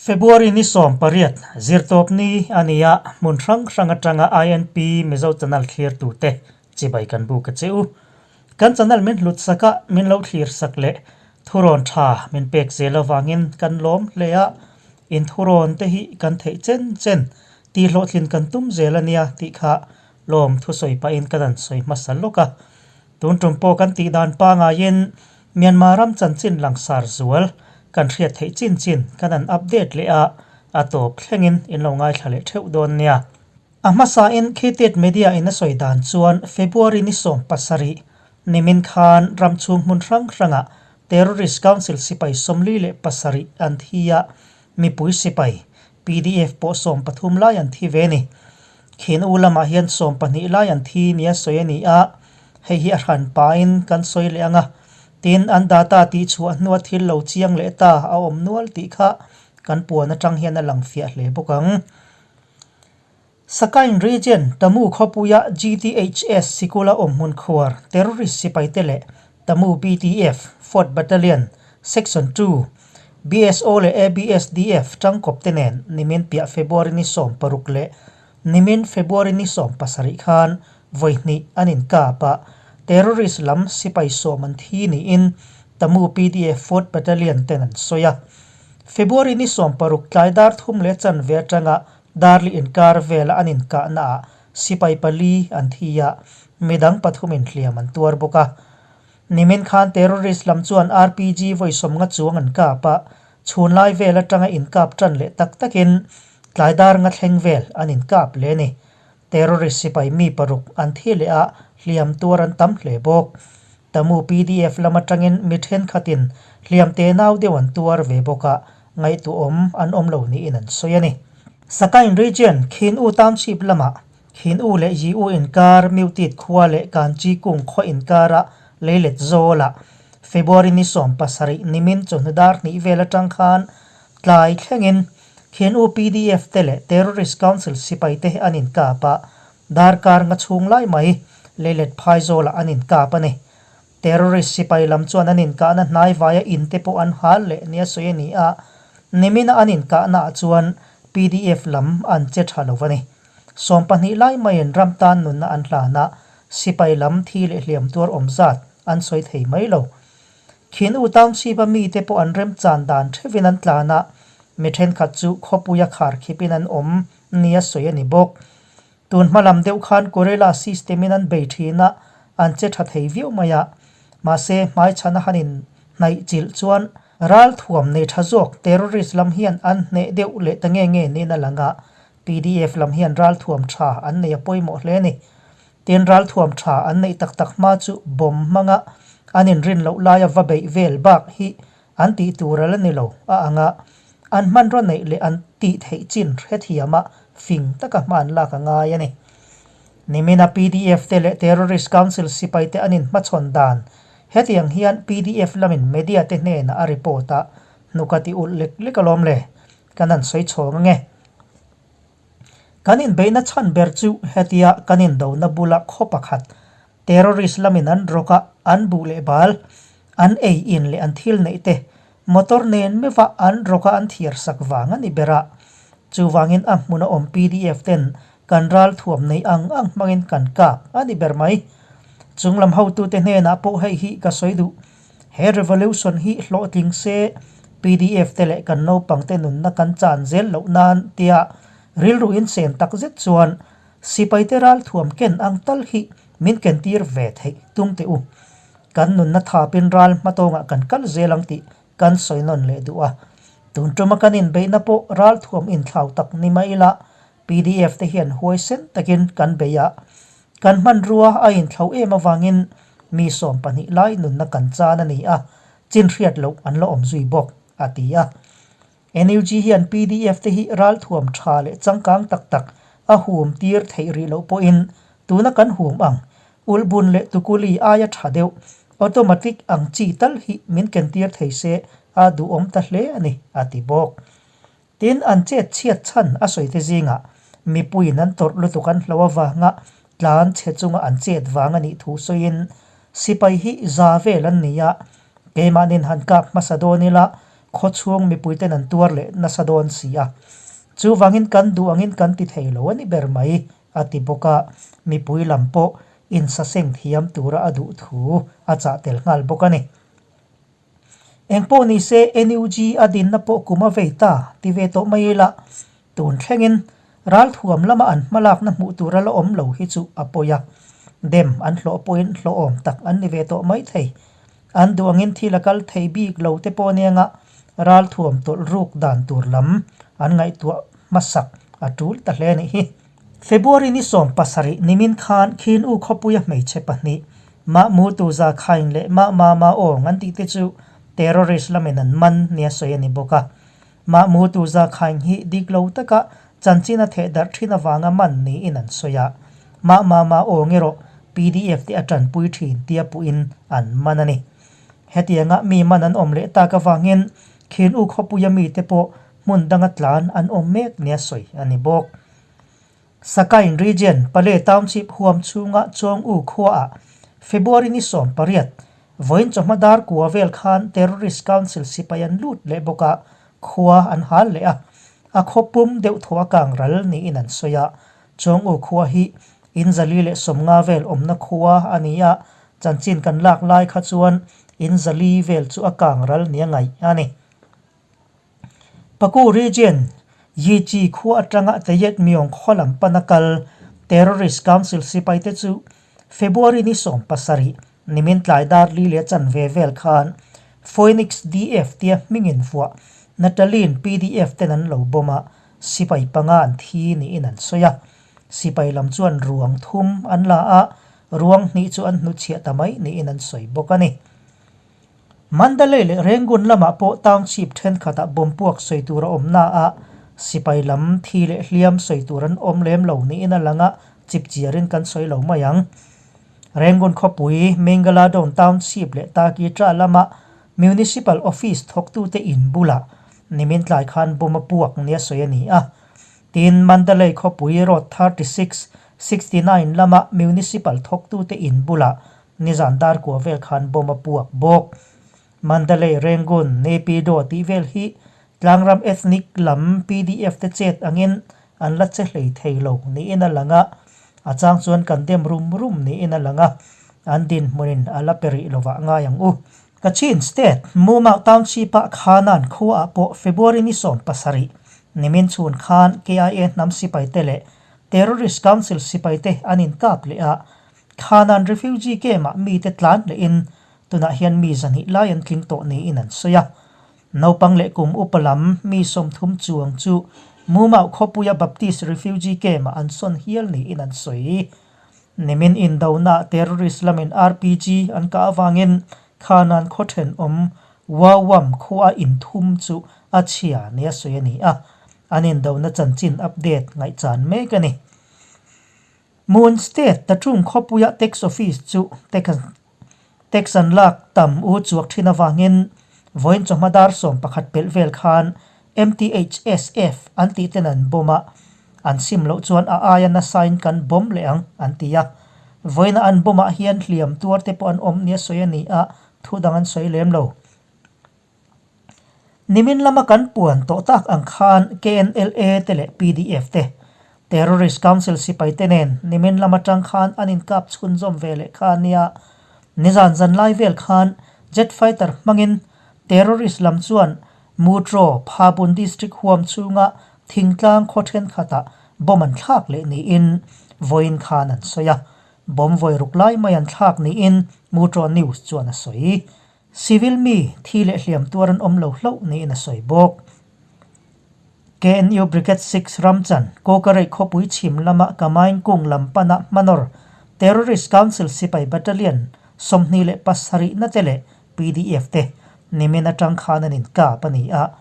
February ni 18, Zirtawp ni a ni a, hmun hrang hrang atanga INP Mizo Channel thlirtute chibai kan buk a che u. Kan channel min hlut sak a, min lo thlir sak leh thurawn tha min pek zel avangin kan lawm hle a, in thurawn te hi kan theih chen chen tihhlawhtlin kan tum zel a nia tih kha lawm thusawi pahin ka dan sawi hmasa lawk a. Tun tum pawh kan tih dan pangaiin Myanmar ram chanchin langsar zual kan hriat theih chin chin kan han update leh a, a tawp thlengin in lo ngaithla leh theuh dawn nia. A hmasain Khitit Media in a sawi dan chuan February ni 17 nimin khan ram chhung hmun hrang hrangah Terrorist Council sipai 47 an thi a, mipui sipai, PDF, pawh 13 lai an thi ve ni. Khin u lamah hian 12 lai an thi nia sawi a ni a, hei hi a hran pahin kan sawi leh ang a, tin an data tihchhuah hnua thil lo chiang leh ta a awm nual tih kha kan puan atang hian a lang fiah hle bawk ang. Sakain Region, Tamu khawpuia GTHS sikula awm hmun khuar terrorist sipaite leh Tamu BTF, Fourth Battalion, Section ii, BSO leh ABSDF tangkawpte nen nimin piah February ni 16 leh nimin February ni 17 khan vawi hnih an inkap a, terrorist lam sipai 10 an thi niin Tamu PDF Fourth Battalion ten an sawi a. February ni 16 tlai dar thum leh chanve atanga Darli inkar vela an inkahnaah sipai pali an thi a, midang pathumin hliam an tuar bawk a. Nimin khan terrorist lam chuan RPG vawi sawmnga chuang an kap a, chhunlai vel atanga inkap tan leh tak takin tlai dar nga thleng vel an inkap leh a ni. Terrorist sipai mi paruk an thi leh a, hliam tuar an tam hle bawk. Tamu PDF lam atangin mi thenkhatin hliam te nau deuh an tuar ve bawk a, ngaihtuahawm an awm lo niin an sawi a ni. Sakain Region, Khin U Township lamah Khin U leh Yi U inkar Myutit khua leh Kanchi Kung khaw inkara leilet zawlah February ni 17 nimin chawhnu dar hnih vel atang khan tlai thlengin Khin U PDF te leh Terrorist Council sipai te an inkap a, darkar nga chhung lai mai leilet phai zawlah an inkap a ni. Terrorist sipai lam chuan an inkahna hnai vaia in te pawh an hal leh nia sawi a ni a, nimina an inkahnaah chuan PDF lam an che tha lo a ni. 12 lai maiin ram tan nunna an hlan a, sipai lam thi leh hliam tuar awm zat an sawi thei mai lo. Khin U Township a mite pawh an remchan dan theuhin an tlan a, mi thenkhat chu khawpuia khar khipin an awm nia sawi a ni bawk. Tun hma lam deuh khan Guerrilla system in an bei thin a, an che tha thei viau mai a. Mahse, hmaichhana han in hnaih chilh chuan ralthuam nei tha zawk terrorist lam hian an hneh deuh leh ta nge nge niin a lang a, PDF lam hian ralthuam tha an nei a pawimawh hle a ni. Tin, ralthuam tha an neih tak tak hma chu bomb hmanga an inrin loh laia va beih vel bak hi an tih tur a la ni lo a ang a, an hmanraw neih leh an tih theih chin hrethiama fing taka hma an lak a ngai a ni. Nimina PDF te leh Terrorist Council sipai te an inhmachhawn dan hetiang hian PDF lamin media te hnenah a report a, hnuk a ti ulh lek lek alawm le, kan han sawi chhawng ange. Kan inbeihna chhan ber chu hetia kan indona bula khaw pakhat Terrorist lamin an rawk a, an buh leh bal, an ei in leh an thil neih te motor nen meuha an rawk a an thiar sak vang a ni ber a. Chuvangin a hmuna awm PDF ten kan ral thuam nei ang ang hmangin kan kap a ni ber mai. Chunglam hotute hnenah pawh hei hi ka sawi duh. He revolution hi hlawhtling se PDF te leh kan naupangte nunna kan chan zel loh nan tia rilru insen takzet chuan Sipaite ralthuam ken ang tal hi min kentir ve theih tum teh u. Kan nunna thapin ral hmatawngah kan kal zel ang tih kan sawi nawn leh duh a. Tun tuma kan inbeihna pawh ralthuam inthlau tak ni mai ila PDF te hian huaisen takin kan bei a. Kan hmanrua a inthlau em avangin mi 12 lai nunna kan chan a ni a, chin hriat loh an la awm zui bawk, a ti a. NUG hian PDF te hi ralthuam tha leh changkang tak tak a hum tir theih rih loh pawhin tuna kan hum ang ulhbun leh tukuli aia tha deuh automatic ang chi tal hi min kentir thei se a duhawm ta hle a ni, a ti bawk. Tin, an chet chhiat chhan a sawi te zingah mipuiin an tawrh lutuk an hlo avanga tlan chhe chunga an chet vang a nih thu sawiin sipai hi za vel an ni a, keimahnin han kap hmasa dawn ila. Khawchhung mipuiten an tuar leh nasa dawn si a. Chuvangin kan duh angin kan ti thei lo a ni ber mai, a ti bawk a. Mipui lam pawh insaseng thiam tura a duh thu a chah tel nghal bawk a ni. Engpawh ni se NUG a dinna pawh kum a vei ta ti ve tawh mai ila, tun thlengin ralthuam lama an hmalakna hmuh tur a la awm lo hi chu a pawi a. Dem an hlawh pawhin hlawhawm tak an ni ve tawh mai thei. An duh angin thil a kal thei bik lo te pawh anianga ralthuam tawlh ruk dan tur lam an ngaihtuah hmasak a tul ta hle a nih hi. February ni 17 nimin khan Khin U khawpuia hmeichhe pahnih, Mah Mu Tu Za Khaing leh Mah Ma Ma Awng an tih te chu terrorist lamin an man nia sawi a ni bawk a. Mah Mu Tu Za Khaing hi dik lo taka chanchin a theh darh thin avanga man niin an sawi a. Mah Ma Ma Awng erawh PDF te a tanpui thin tia puhin an man a ni. Hetianga mi man an awm leh tak avangin Khin U khawpuia mite pawh hmun danga tlan an awm mek nia sawi a ni bawk. Sakain Region, Pale Township huam chhunga Chawng U khuaah February ni 18, vawiin chawhma dar kua vel khan Terrorist Council sipai an lut leh bawk a, khua an hal leh a. A khaw pum deuh thaw a kang ral niin an sawi a. Chawng U khua hi in 150 vel awmna khua a ni a, chanchin kan lak lai kha chuan in 400 vel chu a kang ral nia ngaih a ni. Paku Region, Yichi khua atanga Tayet Myong khaw lam pana kal Terrorist Council sipaite chu February ni 17, nimin tlai dar li leh chanve vel khan Phoenix DF tia hmingin vuah Nataline PDF ten an lo bawm a, sipai panga an thi niin an sawi a. Sipai lam chuan ruang thum an la a, ruang hnih chu an hnuchhiah ta mai niin an sawi bawk a ni. Mandalay leh Rangoon lamah pawh township thenkhatah bomb puak sawi tur a awm na a, sipai lam thi leh hliam sawi tur an awm lem lo niin a lang a, chip chiarin kan sawi lo mai ang. Rangoon khawpui Mingaladon township leh Takitra lama Municipal Office thawktute in bulah nimin tlai khan bomb a puak nia sawi a ni a. Tin, Mandalay khawpui Road 36, 69 lama Municipal thawktute in bulah Nizan dar kua vel khan bomb a puak bawk. Mandalay, Rangoon, Naypyidaw tih vel hi tlangram ethnic lam PDF te chet angin an la che hlei thei lo niin a lang a, a chang chuan kan dem rum rum niin a lang a, an dinhmunin a la pe rih lovah ngai ang u. Kachin State, Mumau Township-ah Khanan khuaah pawh February ni 17, nimin chhun khan KIA hnam sipaite leh Terrorist Council sipaite an inkap leh a, Khanan refugee camp-ah mite tlan lehin tunah hian mi zahnih lai an tling tawh niin an sawi a. Naupang leh kum upa lam mi 30 chuang chu Mumau khawpuia Baptist refugee camp-ah an sawn hial niin an sawi. Nimin indonaah terrorist lamin RPG an kah avangin Khanan khaw thenawm Wawam khua inthum chu a chhia nia sawi a ni a, an indona chanchin update ngaihchan mek a ni. Mon State Tatum khawpuia Tax Office chu tax an lak tam u chuak thin avangin vawiin chawhma dar 11 pelh vel khan MTHSF an tih ten an bomb a, an sim loh chuan a aia nasain kan bomb leh ang an ti a. Vawiina an bomb ah hian hliam tuar te pawh an awm nia sawi a ni a, thu dang an sawi lem lo. Nimin lama kan puan tawh tak ang khan KNLA te leh pdf te, Terrorist Council sipai te nen nimin lam atang khan an inkap chhunzawm ve leh kha a nia. Nizan zanlai vel khan jet fighter hmangin terrorist lam chuan Mutro, Phabun District huam chhunga thingtlang khaw thenkhatah bomb an thlak leh niin vawiin khan an sawi a. Bomb vawi ruk lai mai an thlak niin Mutro News chuan a sawi. Civil mi thi leh hliam tuar an awm lo hlauh niin a sawi bawk. KNU Brigade 6 Ramchan, Kawkareih khawpui chhim lama Kamaing kung lam pana hmanawr Terrorist Council Sipai Battalion 27 na te leh PDF te nimin atang khan an inkap a ni a.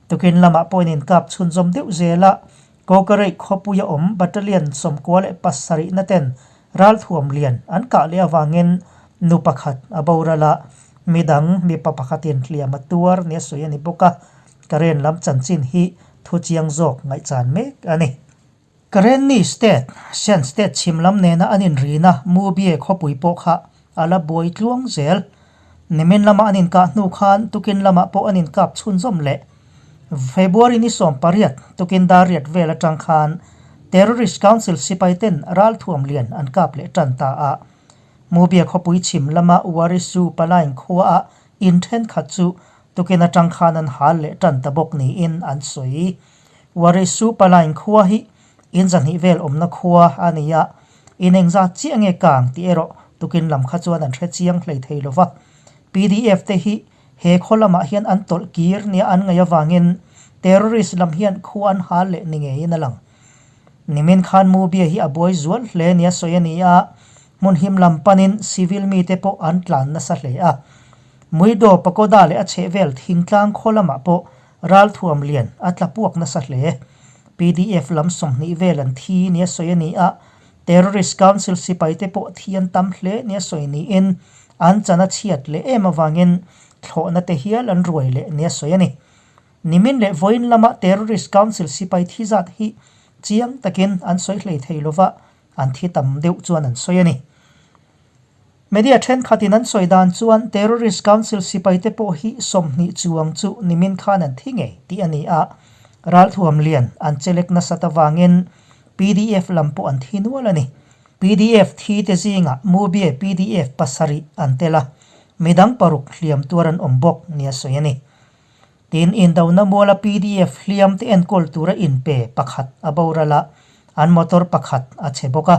Tukin lamah pawh an inkap chhunzawm deuh zel a, Kawkareih khawpuia awm Battalion 97 na ten ralthuam lian an kah leh avangin nu pakhat a boral a, midang mipa pakhatin hliam a tuar nia sawi a ni bawk a, Karen lam chanchin hi thu chiang zawk ngaihchan mek a ni. Karenni State, Shan State chhim lam nena an inrina Mubye khawpui pawh kha a la buai tluang zel. Nimin lama an inkah hnu khan tukin lamah pawh an inkap chhunzawm leh. February ni 18 tukin dar riat vel atang khan Terrorist Council sipai ten ralthuam lian an kap leh tan ta a. Mubia khawpui chhim lama Warisu Palaing khuaah in thenkhat chu tukin atang khan an hal leh tan ta bawk niin an sawi. Warisu Palaing khua hi in zahnih vel awmna khua a ni a, in engzat chiah nge kang tih erawh tukin lam kha chuan an hre chiang hlei thei lo va. PDF te hi he khaw lamah hian an tawlh kir nia an ngaih avangin terrorist lam hian khua an hal leh ni ngeiin a lang. Nimin khan Mubia hi a buai zual hle nia sawi a ni a, hmun him lam panin civil mite pawh an tlan nasa hle a. Muido Pagoda leh a chhehvel thingtlang khaw lamah pawh ralthuam lian a tla puak nasa hle. PDF lam 20 vel an thi nia sawi a ni a, Terrorist Council sipaite pawh thi an tam hle nia sawi niin an chan a chhiat leh em avangin thlawhna te hial an ruai leh nia sawi a ni. Nimin leh vawiin lama Terrorist Council sipai thi zat hi chiang takin an sawi hlei thei lova, an thi tam deuh chuan an sawi a ni. Media thenkhatin an sawi dan chuan Terrorist Council sipaite pawh hi 20 chuang chu nimin khan an thi ngei tih a ni a, ralthuam lian an chelek nasat avangin PDF lam pawh an thi nual a ni. PDF thi te zingah Mubie PDF 7 an tel a, midang 6 hliam tuar an awm bawk nia sawi a ni. Tin, indona muala PDF hliam te enkawl tura inpe pakhat a boral a, an motor pakhat a chhe bawk a.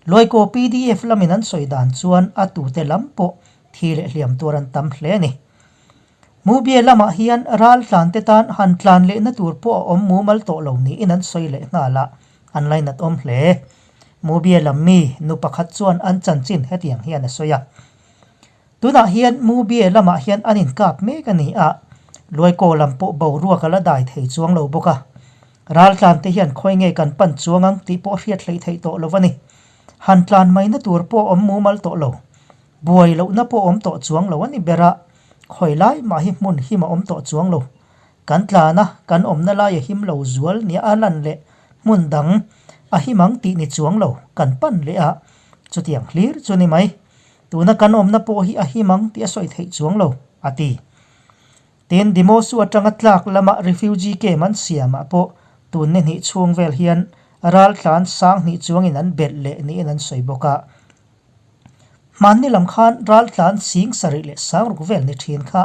Luaikaw PDF lamin an sawi dan chuan a tute lam pawh thi leh hliam tuar an tam hle a ni. Mubie lamah hian ral tlan te tan han tlan lehna tur pawh a awm mumal tawh lo niin an sawi leh nghal a, an lainat awm hle. Mubie lam mi nu pakhat chuan an chanchin hetiang hian a sawi a. Tunah hian Mubie lamah hian an inkap mek a ni a, Luaikaw lam pawh boruak a la dai thei chuang lo bawk a. Raltlan te hian khawi nge kan pan chuang ang tih pawh hriat hleih theih tawh lo a ni. Han tlan maina tur pawh a awm mumal tawh lo. Buai lohna pawh awm tawh chuang lo a ni ber a, khawi lai mah hi hmun him a awm tawh chuang lo. Kan tlan a, kan awmna lai a him lo zual nia a lan leh hmun dang a him ang tih ni chuang lo kan pan leh a, chutiang hlir chu ni mai. Tuna kan awmna pawh hi a him ang tih a sawi theih chuang lo, a ti. Tin, Dimosu atanga tlak lama refugee camp an siamah pawh tun ni hnih chhung vel hian raltlan 2000 chuangin an belh leh niin an sawi bawk a. Hmanni lam khan raltlan 7600 vel ni thin kha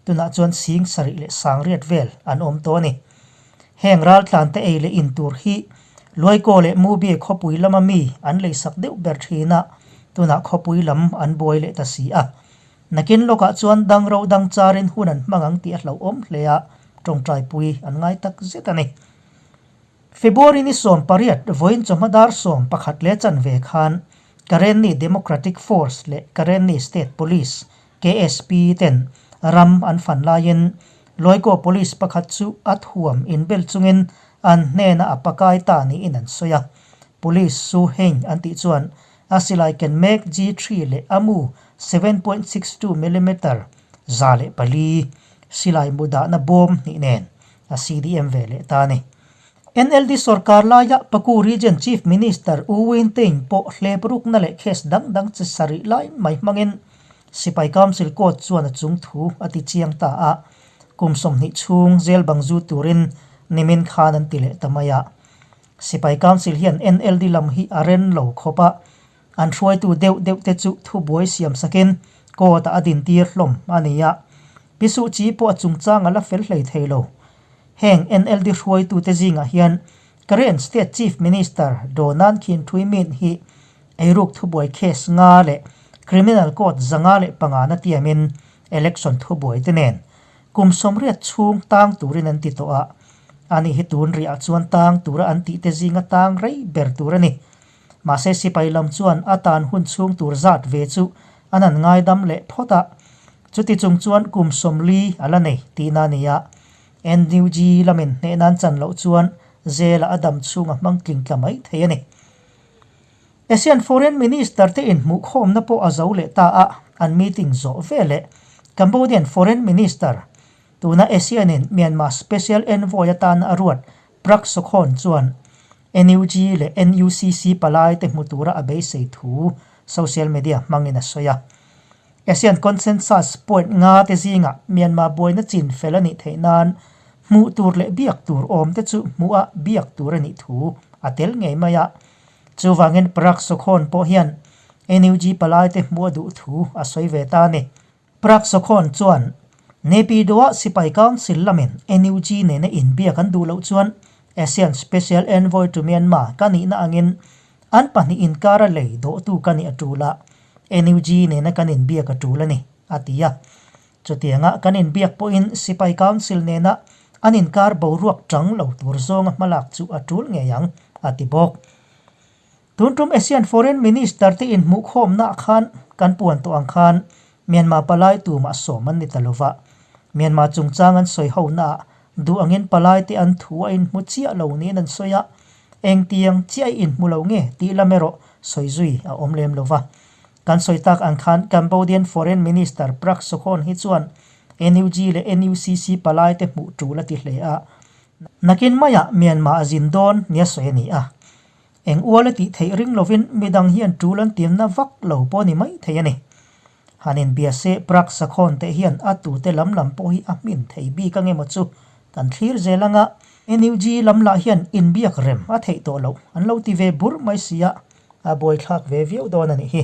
tunah chuan 7800 vel an awm tawh a ni. Heng raltlan te ei leh in tur hi Luaikaw leh Mubie khawpui lama mi an leisak deuh ber thin a, tunah khawpui lam an buai leh ta si a. Nakin lawkah chuan dang ro dang charin hun an hmang ang tih a hlauhawm hle a, tawngtaipui an ngai tak zet a ni. February ni 18 vawiin chawhma dar 11 leh chanve khan Karenni Democratic Force leh Karenni State Police, KSP, ten ram an fan laiin Lawikaw Police pakhat chu a thuam inbel chungin an hnenah a pakai ta niin an sawi a. Police Su Hein an tih chuan a silai ken mek G3 leh a mu 7.62 millimeter 104 silai mu dahna bawm hnih nen a CDM ve leh ta a ni. NLD sorkar laia Paku Region Chief Minister U Win Htein pawh hlep rukna leh case dang dang chi sarih lai mai hmangin Sipai Council Court chuan a chung thu a ti chiang ta a, kum 20 chhung jail bang zu turin nimin khan an ti leh ta mai a. Sipai Council hian NLD lam hi a ren lo khawp a, an hruaitu deuh deuh te chu thubuai siam sakin court-ah a dintir hlawm a ni a. Pi Suh Kyi pawh a chungchang a la fel hlei thei lo. Heng NLD hruaitute zingah hian Karen State Chief Minister Daw Nan Khin Thui Min hi eiruk thubuai case nga leh Criminal Court 505 na tiamin election thubuai te nen kum 80 chhung tang turin an ti tawh a, ani hi tun riah chuan tang tura an tih te zinga tang rei ber tur a ni. Mahse sipai lam chuan a tan hun chhung tur zat ve chu an han ngaidam leh phawt a, chuti chung chuan kum 40 a la nei tihna a ni a. NUG lamin hneh nan chan loh chuan zela a dam chhung a hmang tling tla mai thei a ni. ASEAN Foreign Minister te inhmuhkhawmna pawh a zo leh ta a, an meeting zawh ve leh Cambodian Foreign Minister, tuna ASEAN-in Myanmar Special Envoy atana a ruat Prak Sokhonn chuan NUG leh NUCC palai te hmu tura a beisei thu social media hmangin a sawi a. ASEAN Consensus point nga te zingah Myanmar buaina chin fel a nih theih nan hmuh tur leh biak tur awm te chu hmuh a biak tur a nih thu a tel ngei mai a. Chuvangin Prak Sokhon pawh hian NUG palai te hmuh a duh thu a sawi ve ta a ni. Prak Sokhon chuan Naypyidaw-ah Sipai Council lamin NUG nena inbiak an duh loh chuan ASEAN Special Envoy to Myanmar ka nihna angin an pahnih inkara lei dawhtu ka nih a tul a, NUG nena kan inbiak a tul a ni, a ti a. Chutianga kan inbiak pawhin Sipai Council nena an inkar boruak chang lo tur zawnga hmalak chu a tul ngei ang, a ti bawk. Tun tum ASEAN Foreign Minister te inhmuhkhawmnaah khan kan puan tawh ang khan Myanmar palai tumah sawm an ni ta lova. Myanmar chungchang an sawi honaah duh angin palai te an thu a inhmu chiah lo niin an sawi a, engtiang chiah i inhmu lo nge tih lam erawh sawi zui a awm lem lova. Kan sawi tak ang khan Cambodian Foreign Minister Prak Sokhonn hi chuan NUG leh NUCC palai te hmuh tul a ti hle a, nakin maiah Myanmar a zin dawn nia sawi a ni a. Eng ual a tih theih ring lovin midang hian tul an tirna vak lo pawh a ni mai thei a ni. Han inbia se Prak Sakhawn teh hian a tute lam lam pawh hi a hmin thei bik ange maw chu kan thlir zel anga NUG lam lah hian inbiak rem a theih tawh loh an lo ti ve bur mai si a, a buaithlak ve viau dawn a nih hi.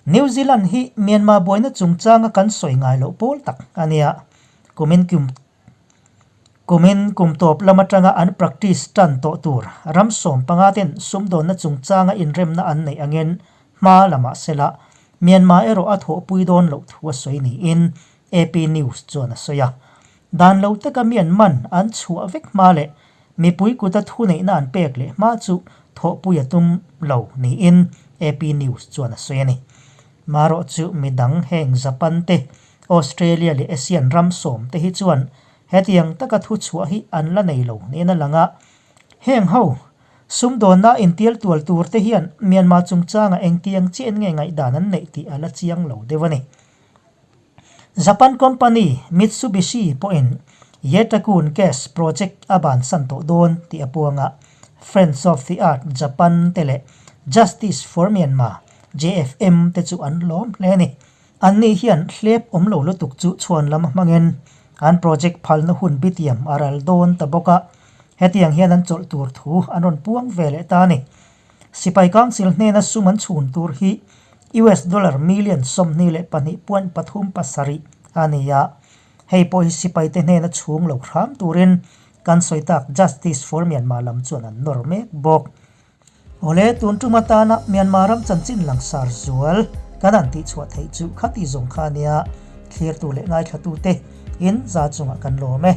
New Zealand hi Myanmar buaina chungchanga kan sawi ngai loh pawl tak a nia. Kumin kum Kumin kum tawp lam atanga an practice tan tawh tur ram 15 ten sumdawnna chungchanga inremna an neih angin hma la mah sela, Myanmar erawh a thawhpui dawn loh thu a sawi niin AP News chuan a sawi a. Dan lo taka Myanman an chhuah vek hma leh mipui kuta thuneihna an pek leh hma chu thawhpui a tum lo niin AP News chuan a sawi a ni. Marawh chu midang heng Japan te, Australia leh Asian ram sawm te hi chuan hetiang taka thu chhuah hi an la nei lo niin a lang a. Heng ho sumdawnna intial tual tur te hian Myanmar chungchanga engtiang chiah nge ngaihdan an neih tih a la chiang lo deuh a ni. Japan company Mitsubishi pawhin Yetakun Gas project a bansan tawh dawn tih a puang a, Friends of the Earth Japan te leh Justice for Myanmar, JFM, te chu an lawm hle a ni. Anni hian hlep awm lo lutuk chu chhuan lam hmangin an project phalna hun bitiam a ral dawn ta bawk a, hetiang hian an chawlh tur thu an rawn puang ve leh ta a ni. Sipai Council hnena sum an chhun tur hi US dollar million 22.37 a ni a, hei pawh hi sipaite hnena chhung lo hram turin kan sawi tak Justice for Myanmar lam chuan an nawr mek bawk. Awle, tun tum atana Myanmar ram chanchin langsar zual kan han tihchhuah theih chu khati zawng kha a nia, thlirtu leh ngaithlatute in za chungah kan lawm e.